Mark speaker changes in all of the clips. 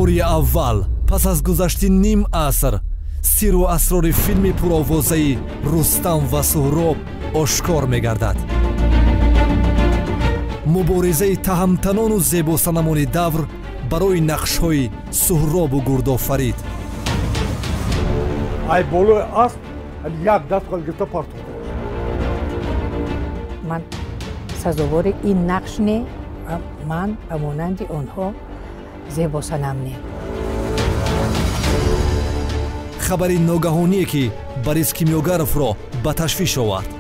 Speaker 1: Бори аввал пас аз гузашти ним аср сирру асрори филми пуровозаи Рустам ва Суҳроб ошкор мегардад. Муборизаи таҳамтанону зебосанамони давр барои нақшҳои Суҳробу Гурдофарид.
Speaker 2: Ай болои асп як даст гирифта партофт.
Speaker 3: Ман сазовори ин нақш не ва ман ба монанди онҳо зебосанам не.
Speaker 1: Хабари ногаҳоние ки Борис Кимёгаровро ба ташвиш овард.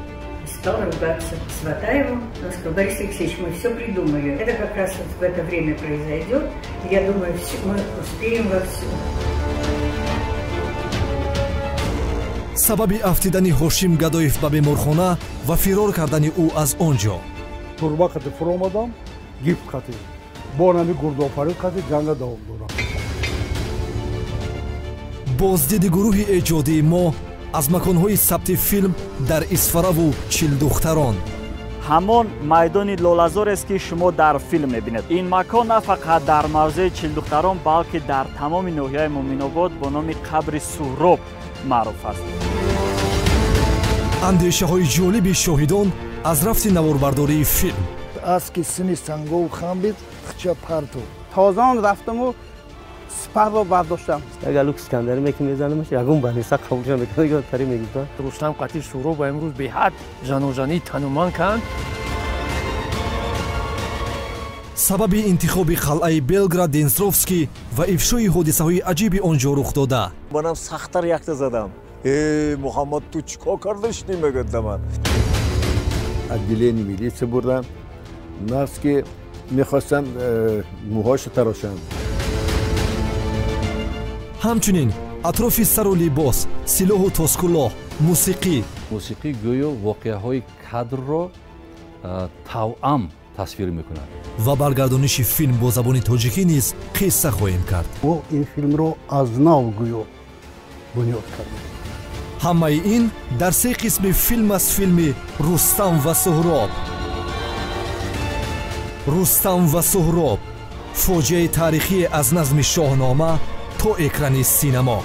Speaker 4: Стал ругаться с Ватаевым. Он сказал: Борис Алексеевич, мы все придумали. Это как раз вот в это время произойдет. Я думаю, мы успеем во всем.
Speaker 1: Сабаби афтидани Ҳошим Гадоев ба беморхона ва фирор кардани ӯ аз он ҷо.
Speaker 2: Турба қати фуромадам, гифт қати. Бо нами Гурдофарид қати ҷанга давом дорам.
Speaker 1: Боздиди гурӯҳи эҷодии мо аз маконҳои сабти филм дар Исфараву Чилдухтарон.
Speaker 5: Ҳамон майдони лолазорест, ки шумо дар филм мебинед. Ин макон на фақат дар мавзеи Чилдухтарон, балки дар тамоми ноҳияи Муъминобод бо номи қабри Суҳроб маъруф аст.
Speaker 1: Андешаҳои ҷолиби шоҳидон аз рафти наворбардории филм.
Speaker 6: Аски сини сангов хамбид, хча парту.
Speaker 7: Тозон рафтаму сипарро бардоштам.
Speaker 8: Як алук Искандари меки мезанамаш, ягон баниса қабулша мекунад, тари мегуфта.
Speaker 9: Рустам қатӣ Суҳроб ба имрӯз беҳад жаножании тануманд канд.
Speaker 1: Сабаби интихоби қалъаи Белград Денстровский ва ифшои ҳодисаҳои аҷиби он ҷо рух дода.
Speaker 10: Манам сахттар якта задам. Э, Муҳаммад, ту чӣ кор кардашти, мегӯяд ба ман.
Speaker 11: Отделение милиция бурдам. Нас ки мехостанд мӯҳошо тарошанд.
Speaker 1: Ҳамчунин атрофи сару либос, силоҳу тоскулоҳ, мусиқӣ.
Speaker 12: Мусиқӣ гӯё воқеаҳои кадрро тавъам тасвир мекунад.
Speaker 1: Ва баргардониши филм бо забони тоҷикӣ низ қисса хоҳем кард.
Speaker 2: Мо ин филмро аз нав гӯё бунёд кардем.
Speaker 1: Ҳамаи ин дар се қисми филм аз филми Рустам ва Суҳроб. Рустам ва Суҳроб, фоҷиаи таърихие аз назми Шоҳнома то экрани синамо.